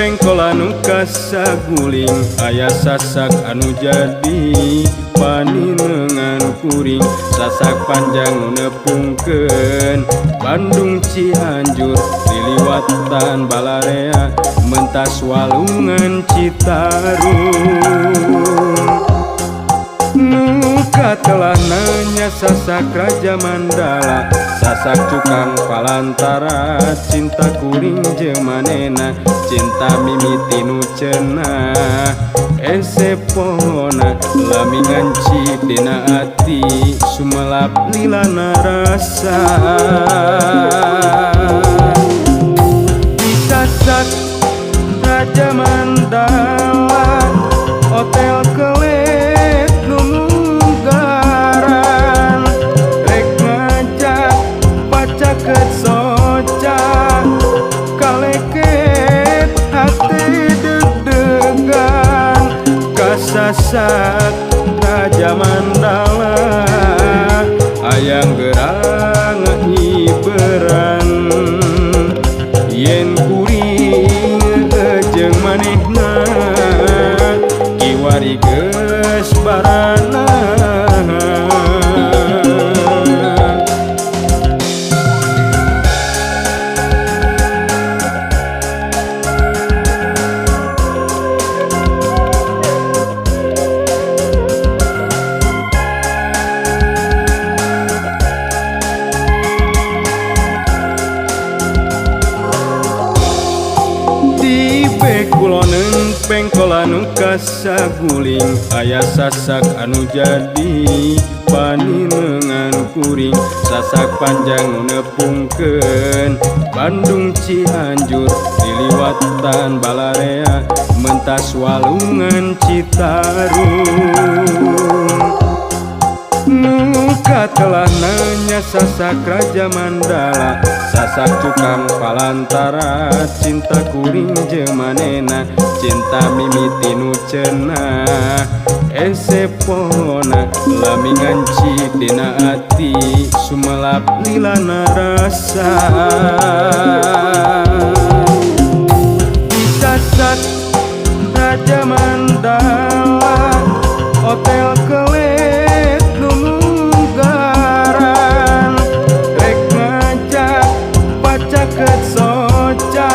pengkolan nu kasaguling aya sasak anu jadi paninengan kuring sasak panjang nu nepungkeun Bandung Cianjur liliwatan balarea mentas walungan Citarum. Nuka telah nanya sasak Raja Mandala sasak cukang palantara cinta kuring jeung manena cinta mimiti nu cenah ese pohona lami ngancik dina ati sumelap lilana rasa. Disasak Raja Mandala hotel kelet lumunggaran rek ngajak pacaket soca kaleket hati deg-degan kasasak Raja Mandala ayang gerang hiberan yen kuring jeung manehna kiwari geus barana. Kuloneun pengkolan nu kasaguling aya sasak anu jadi paninengan kuring sasak panjang nu nepungkeun Bandung Cianjur liliwatan balarea mentas walungan Citarum. Nuka telah nanya sasak Raja Mandala sasak cukang palantara cinta kuring jeung manena cinta mimiti nu cenah ese pohona lami ngancik dina ati sumelap lilana rasa. Disasak Raja Mandala hotel kelet lumunggaran rek ngajak pacaket soca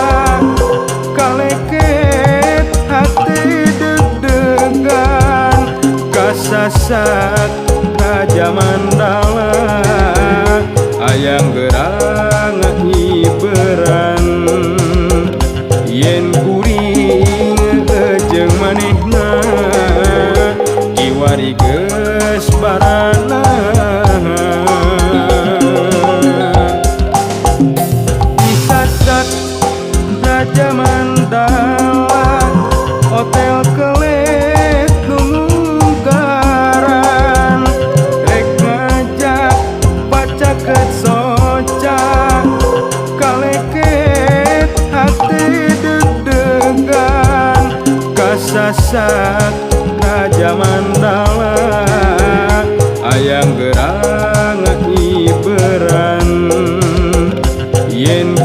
kaleket hati deg-degan kasasak Raja Mandala ayang gerang hiberan yen kuring jeung manehna kiwari geus barana. Disasak Raja Mandala hotel kelet lumunggaran rek ngajak pacaket soca kaleket hati deg-degan kasasak Raja Mandala ayang gerang hiberan yen